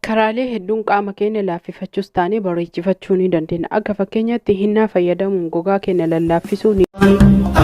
Karaalee hedduun qaama keenya laaffifachuus taanee bareechifachuu ni dandeenya. Akka fakkeenyaatti hinnaa fayyadamuun gogaa keenya lallaaffisuu ni.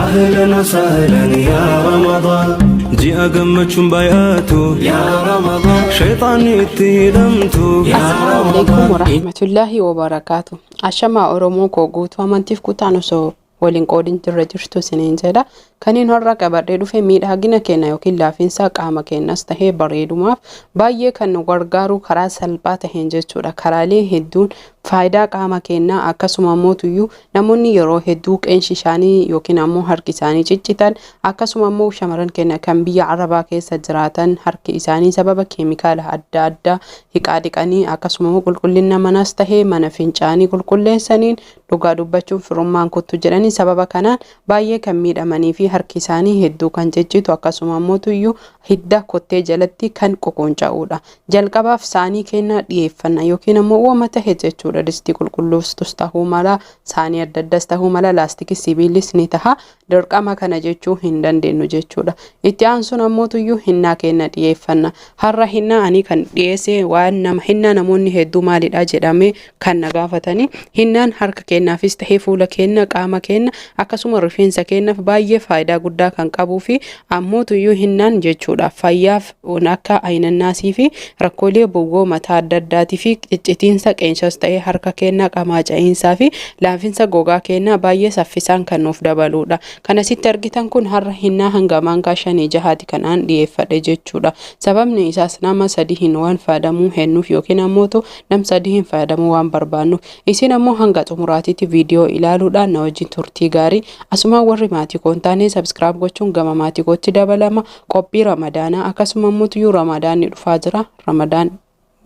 Ahlan wasahlan yaa Ramadaan. Ji'a gammachuun baay'atu yaa Ramadaan. Shayxaanni itti hidhamtu yaa Assalaamu alaikum Ramadaan. warahmatullaahi wabarakaatu. Ashamaa Oromoo koo guutuu amantiif kutaan osoo waliin qoodin jirra jirtu isiniin jedha. Kaniin har'a qabadhee dhufe miidhagina keenya yookiin laafinsa qaama keenyas tahee bareedumaaf baay'ee kan nu gargaaru karaa salphaa taheen jechuudha. Karaalee hedduun faayidaa qaama keenyaa akkasuma mootuyyuu namoonni yeroo hedduu qeensi isaanii yookiin ammoo harki isaanii ciccitan, akkasuma immoo shamarran keenya kan biyya Arabaa keessa jiraatan harki isaanii sababa keemikaala adda addaa hiqaa dhiqanii, akkasuma immoo qulqullina manaas tahee mana fincaanii qulqulleessaniin, dhugaa dubbachuun firummaan kuttu jedhanii, sababa kanaan baay'ee kan miidhamanii fi harki isaanii hedduu kan ciccitu, akkasuma mootuyyuu hidda kottee jalatti kan qoqonca'uudha. Jalqabaaf saanii kennaa dhiyeeffanna yookiin ammoo uumama tahe jechuudha. Distii qulqulluustus tahuu mala, saanii adda addaas tahuu mala, laastikii sibiilis ni taha. Dirqama kana jechuu hin dandeenyu jechuudha. Itti aansuun ammootuyyuu hinnaa kenna dhiyeeffanna. Har'a hinnaa ani kan dhiyeesse waan nama hinnaa namoonni hedduu maalidha jedhamee kan na gaafatanii, hinnaan harka keenyaafis tahee fuula keenya, qaama keenya, akkasuma rifeensa keenyaaf baay'ee faayidaa guddaa kan qabuu fi ammootuyyuu hinnaan jechuudha fayyaaf akka ayinannaasii fi rakkoolee bowwoo mataa adda addaatii fi ciccitiinsa qeensas ta'ee harka keenyaa, qaamaa ca'iinsaa fi laafinsa gogaa keenyaa baay'ee saffisaan kan nuuf dabaludha. Kan asitti argitan kun har'a hinnaa hanga maankaa shanii jahaati kanaan dhiyeeffadhe jechuudha. Sababni isaas nama sadii hin waan fayyadamuu hennuuf yookiin ammootu nam sadii hin fayyadamuu waan barbaannuuf. Isin ammoo hanga xumuraatitti viidiyoo ilaaluudhaan na wajjin turtii gaarii. Asumaan warri maatii koo hin taane subscribe gochuun gama maatii kootti dabalama. Qophii Ramadaanaa, akkasuma immoo Ramadaanni dhufaa jira. Ramadaan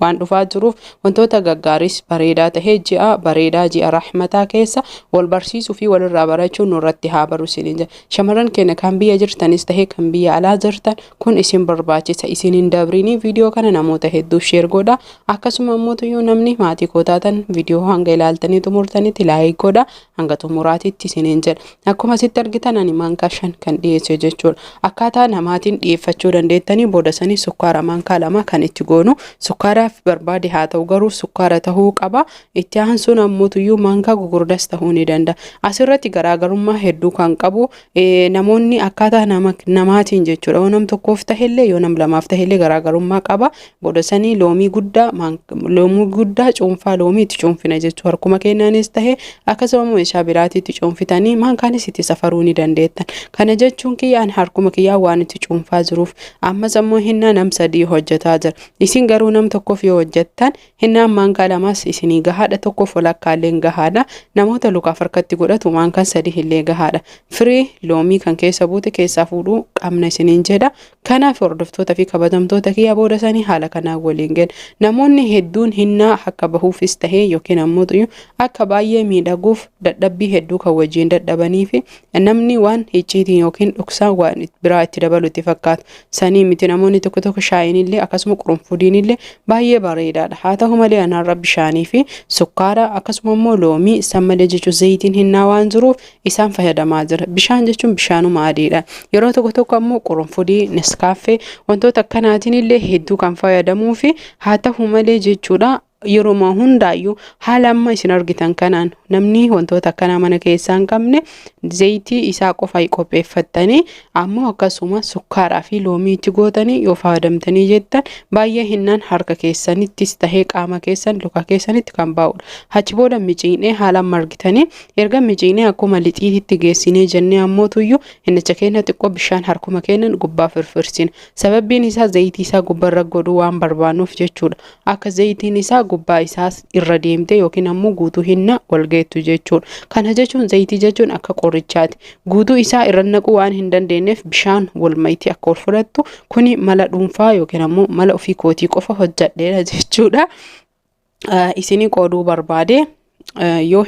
waan dhufaa jiruuf wantoota gaggaaris bareedaa tahee ji'a bareedaa ji'a rahmataa keessa wal barsiisuu fi walirraa barachuun nurratti haa baru isiniin jedha. Shamarran keenya kan biyya jirtanis tahee kan biyya alaa jirtan, kun isin barbaachisa. Isin hin dabrinii, viidiyoo kana namoota hedduu share godha. Akkasuma immoo namni maatii koo taatan viidiyoo hanga ilaaltanii xumurtanitti like godha hanga xumuraatitti isiniin jedha. Akkuma asitti argitan ani maankaa 5 kan dhiyeesse jechuudha. Akkaataa namaatiin dhiyeeffachuu dandeettanii. Booda sanii sukkaara maankaa 2 kan itti goonu, sukkaaraaf barbaade haa ta'u, garuu sukkaara tahuu qaba. Itti aansuun ammoo maankaa gugurdaas tahuu ni danda'a. Asirratti garaagarummaa hedduu kan qabu namoonni akkaataa namaatiin jechuudha. Yoo nam tokkoof tahellee, yoo nam lamaaf tahellee garaagarummaa qaba. Booda sanii loomii guddaa, loomii guddaa, cuunfaa loomii itti cuunfina jechuudha. Harkuma keenyaanis tahe akkasuma meeshaa biraatti itti cuunfitanii maankaanis itti safaruu ni dandeettan. Kana jechuun kiyyaan harkuma kiyyaa waan itti cuunfaa jiruuf, ammas ammoo hinnaa nam sadii hojjetaa jira. Isin garuu nam tokkoof yoo hojjettan hinnaan maankaa lamaas isinii gahaadha, tokkoof walakkaallee gahaadha. Namoota lukaaf harkatti godhatu maankaan 3 illee gahaadha. Firii loomii kan keessa buute keessaa fuudhuu qabna isiniin jedha. Kanaaf hordoftoota fi kabajamtoota kiyya, booda sanii haala kanaan waliin ga'e. Namoonni hedduun hinnaa akka bahuufis tahee yookiin ammoo akka baay'ee miidhaguuf dadhabbii hedduu kan wajjin dadhabanii fi namni waan icciitiin yookiin dhoksaan waan biraa itti dabalu itti fakkaatu. Sanii miti, namoonni tokko tokko shaayiin illee akkasuma qurunfudiin illee baay'ee bareedaadha. Haa ta'u malee anarra bishaanii fi sukkaara, akkasuma immoo loomii, isaan malee jechuun zayitiin hinnaa waan jiruuf isaan fayyadamaa jira. Bishaan jechuun bishaanuma adiidha. Yeroo tokko tokko ammoo qurunfudii, Nescafe, wantoota akkanaatiin illee hedduu kan fayyadamuu fi haa ta'u malee jechuudha, yeroo hundaayyuu haala amma isin argitan kanaan namni wantoota akkanaa mana keessaa hin qabne zayitii isaa qofa qopheeffattanii, ammoo akkasuma sukkaaraa fi loomii itti gootanii yoo fayyadamtanii jettan baay'ee hinnaan harka keessanittis tahee qaama keessan, luka keessanitti kan baa'udha. Achi booda miciinee haala amma argitanii erga miciinee akkuma lixiititti geessinee jennee ammootuyyuu hinnicha keenya xiqqoo bishaan harkuma keenyan gubbaa firfirsina. Sababbiin isaa zayitii isaa gubbarra godhuu waan barbaannuuf jechuudha. Akka zayitiin isaa gubbaa isaas irra deemte yookiin ammoo guutuu hinna wal geettu jechuudha. Kana jechuun zayitii jechuun akka qorichaati. Guutuu isaa irra naquu waan hin dandeenyeef bishaan wal mayitii akka ol fudhattu, kuni mala dhuunfaa yookiin ammoo mala ofii kootii qofa hojjadheera jechuudha. Isinii qooduu barbaade. Yoo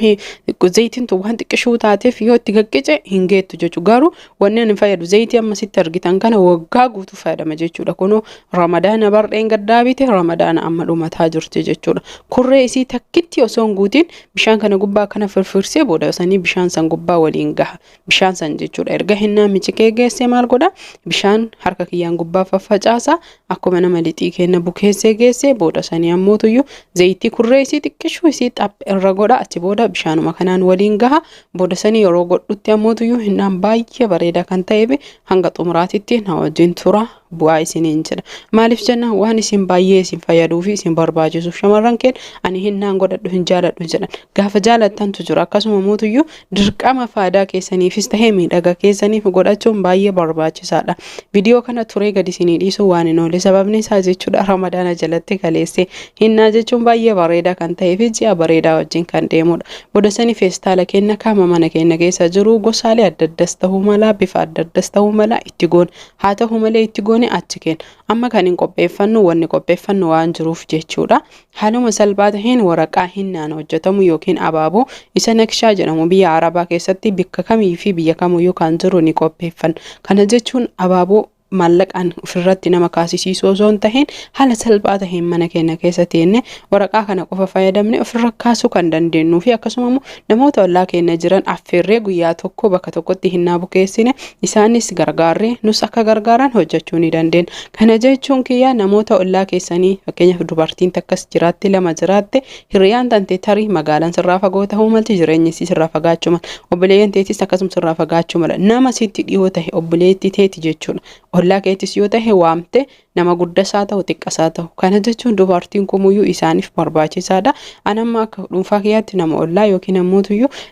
zayitiin tun waan xiqqishuu taateef yoo itti gaggice hin geettu jechuudha. Garuu wanni ani fayyadu zayitii amma sitti argitan kana waggaa guutuu fayyadama jechuudha. Kunoo Ramadaana bardheen gaddaa bite, Ramadaana amma dhumataa jirti jechuudha. Kurree isii takkitti osoo hin guutiin bishaan kana gubbaa kana firfirsee booda sanii bishaan san gubbaa waliin gaha. Bishaan san jechuudha. Erga hinnaa miciqee geessee maal godha? Bishaan harka kiyyaan gubbaa faffacaasa. Akkuma nama lixii kenna bukeessee geessee booda sanii ammootuyyuu zayitii kurree isii xiqqishuu isii xaph irra godha. Achi booda bishaanuma kanaan waliin gaha. Booda sanii yeroo godhutti ammootuyyuu hinnaan baay'ee bareedaa kan ta'eef hanga xumuraatitti na wajjin tura, bu'aa isiniin jedha. Maaliif jenna, waan isin baay'ee isin fayyaduu fi isin barbaachisuuf. Shamarran keenya ani hinnaan godhadhu hin jaaladhu jedhan, gaafa jaalattantu jira. Akkasuma mootuyyuu dirqama faayidaa keessaniifis ta'ee miidhaga keessaniif godhachuun baay'ee barbaachisaadha. Viidiyoo kana turee gadi isinii dhiisuu waan hin oolle, sababni isaa jechuudha Ramadaana jalatti kaleesse. Hinnaa jechuun baay'ee bareedaa kan ta'ee fi ji'a bareedaa wajjin kan deemudha. Booda sanii feestaala kenna kaama mana keenya keessa jiru, gosaalee adda addas ta'uu mala, bifa adda addas ta'uu mala, itti goona. Haa ta'u malee itti goone achi kenna. Amma kan hin qopheeffannu, wanni qopheeffannu waan jiruuf jechuudha. Haaluma salphaa taheen waraqaa hinnaan hojjetamu yookiin abaaboo isa nakshaa jedhamu biyya Arabaa keessatti bakka kamii fi biyya kamiyyuu kan jiru ni qopheeffanna. Kana jechuun abaaboo maallaqaan ofirratti nama kaasisiisuu osoo hin tahin, haala salphaa taheen mana keenya keessa teenne waraqaa kana qofa fayyadamne ofirra kaasuu kan dandeenyuu fi akkasuma immoo namoota ollaa keenya jiran affeerree guyyaa tokko bakka tokkotti hinnaa bukeessine isaanis gargaarree nus akka gargaaran hojjechuu ni dandeenya. Kana jechuun kiyya namoota ollaa keessanii, fakkeenyaaf dubartiin takkas jiraatte, lama jiraatte, hiriyaan tante tarii magaalaan sirraa fagoo ta'uu malti, jireenyi isii sirraa fagaachuu mala, obboleeyyan teetis akkasuma sirraa fagaachuu mala, nama sitti dhiyoo tahe, obboleettii teeti jechuudha. Ollaa keetis yoo tahe waamte, nama guddasaa ta'u xiqqasaa ta'u, kana jechuun dubartiin kumuyyuu isaaniif barbaachisaadha. Anamma akka dhuunfaa kiyyaatti nama ollaa yookiin ammoo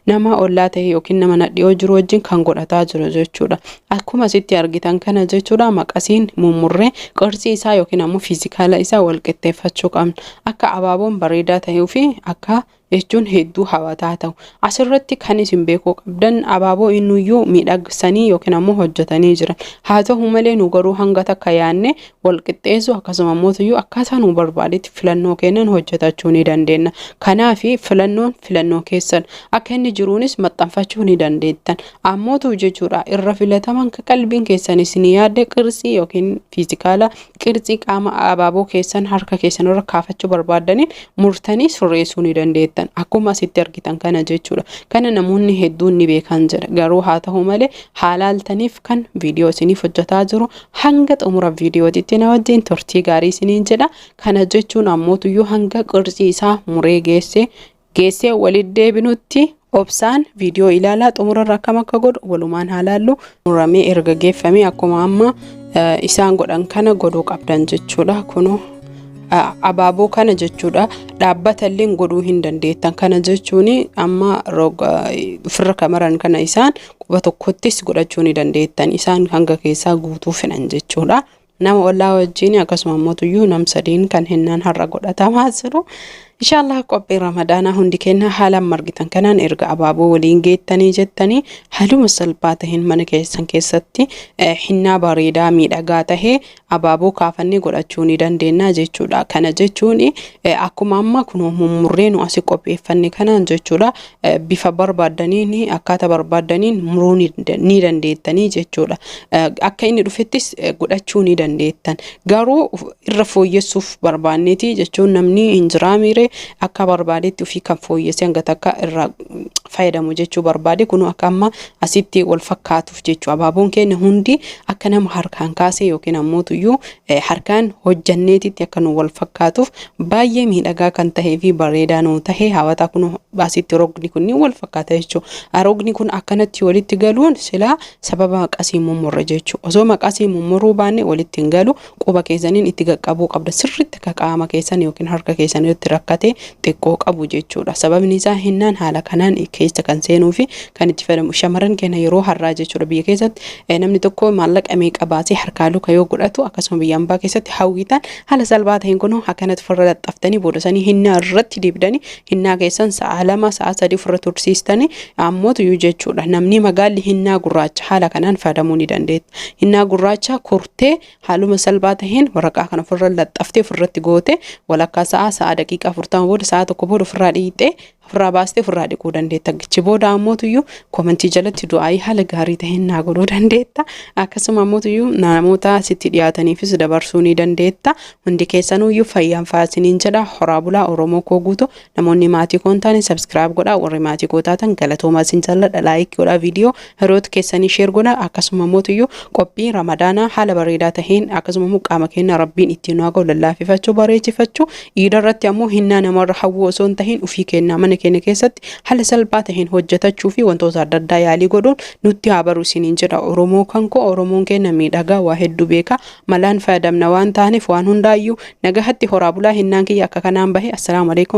nama ollaa ta'e yookiin nama na dhiyoo jiru wajjin kan godhataa jiru jechuudha. Akkuma asitti argitan kana jechuudha, maqasiin mummurree qirtsii isaa yookiin ammoo fiizikaala isaa wal qixxeeffachuu qabna. Akka abaaboon bareedaa ta'uu fi akka jechuun hedduu hawwataa ta'u. Asirratti kan isin beekuu qabdan, abaaboo innuyyuu miidhagsanii yookiin ammoo hojjetanii jiran. Haa ta'u malee nu garuu hanga takka yaadne wal qixxeessu, akkasuma ammoo akkaataa nu barbaadetti filannoo kennan hojjetachuu ni dandeenya. Kanaaf filannoon filannoo keessan, akka inni jiruunis maxxanfachuu ni dandeettan. Ammootu jechuudha irra filataman ka qalbiin keessan isin yaadde, qirtsii yookiin fiizikaala qirtsii qaama abaaboo keessan harka keessan irra kaafachuu barbaaddaniin murtanii sirreessuu ni dandeettan. Akkuma asitti argitan kana jechuudha. Kana namoonni hedduun ni beekan jedha. Garuu haa ta'u malee haalaaltaniif kan viidiyoo isiniif hojjetaa jiru, hanga xumura viidiyootitti na wajjin turtii gaarii isiniin jedha. Kana jechuun ammootuyyuu hanga qirtsii isaa muree geessee geessee walitti deebinutti obsaan viidiyoo ilaalaa, xumurarra akkam akka godhu walumaan haa laallu. Muramee erga geeffamee akkuma amma isaan godhan kana godhuu qabdan jechuudha. Kunoo abaaboo kana jechuudha, dhaabbata illee godhuu hin dandeettan. Kana jechuun amma ofirra kamaran kana isaan quba tokkottis godhachuu ni dandeettan, isaan hanga keessaa guutuu fedhan jechuudha. Nama ollaa wajjin akkasuma ammoo nam sadiin kan hinnaan har'a godhatamaa jiru. Inshaallah qophii Ramadaanaa hundi keenya haala margitan kanaan erga abaaboo waliin geettanii jettanii, haaluma salphaa taheen mana keessan keessatti hinnaa bareedaa miidhagaa tahee abaaboo kaafannee godhachuu ni dandeenya jechuudha. Kana jechuun akkuma amma kun mummurree nu asii qopheeffanne kanaan jechuudha, bifa barbaaddaniin, akkaataa barbaaddaniin muruu ni dandeettanii jechuudha. Akka inni dhufettis godhachuu ni dandeettan. Garuu irra fooyyessuuf barbaanneeti jechuun, namni hin jiraamire akka barbaadetti ofii kan fooyyessee hanga takka irraa fayyadamu jechuu barbaade. Kun akka amma asitti wal fakkaatuuf jechuu, abaaboon keenya hundi akka nama harkaan kaasee yookiin ammoo harkaan hojjanneetitti akka nu wal fakkaatuuf, baay'ee miidhagaa kan tahee fi bareedaa nu tahee hawwataa. Kun asitti rogni kun wal fakkaata jechuudha. Rogni kun akkanatti walitti galuun silaa sababa maqasii mummurre jechuudha. Osoo maqasii mummuruu baanne walitti hin galu. Quba keessaniin itti qaqqabuu qabda sirriitti, akka qaama keessan yookiin harka keessan irratti rakkatee xiqqoo qabu jechuudha. Sababni isaa hinnaan haala kanaan keessa kan seenuu fi kan itti fayyadamu shamarran keenya yeroo har'aa jechuudha. Biyya keessatti namni tokko maallaqa meeqa baasee harkaa luka yoo godhatu, akkasuma biyya ambaa keessatti hawwitaan haala salphaa ta'een kun akkanatti ofirra laxxaftanii, booda sanii hinnaa irratti dibdanii, hinnaa keessan sa'a 2, sa'a 3 ofirra tursiistanii ammootu jechuudha. Namni magaalli hinnaa gurraacha haala kanaan fayyadamuu ni dandeetta. Hinnaa gurraacha kurtee haaluma salphaa ta'een waraqaa kana ofirra laxxaftee ofirratti goote, walakkaa sa'a, sa'a daqiiqaa 40 booda, sa'a 1 booda ofirraa dhiqxee Ofirraa baastee ofirraa dhiquu dandeetta. Achi booda ammootuyyuu komentii jalatti du'aayii haala gaarii ta'een naa godhuu dandeetta. Akkasuma ammootuyyuu namoota sitti dhiyaataniifis dabarsuu ni dandeetta. Hundi keessanuyyuu fayyaan faasiniin jedha. Horaa bulaa Oromoo koo guutuu. Namoonni maatii koo hin taane subscribe godhaa. Warri maatii koo taatan galatoomaa, isin jaalladha. Like godhaa viidiyoo, hiriyoota keessanii share godhaa. Akkasuma ammootuyyuu qophii Ramadaanaa haala bareedaa taheen, akkasuma immoo qaama keenya Rabbiin ittiin nu haa ga'u lallaafifachuu, bareechifachuu, iida irratti ammoo hinnaa namarra hawwuu osoo hin tahin, ofii kennaa mana keenya keessatti haala salphaa taheen hojjetachuu fi wantoota adda addaa yaalii godhuun nutti haa baru isiniin jedha. Oromoo kan koo, Oromoon keenya miidhagaa, waa hedduu beeka, malaan fayyadamna waan taaneef waan hundaayyuu nagahatti horaa bulaa. Hinnaan kiyya akka kanaan bahe. Assalaamu alaikum.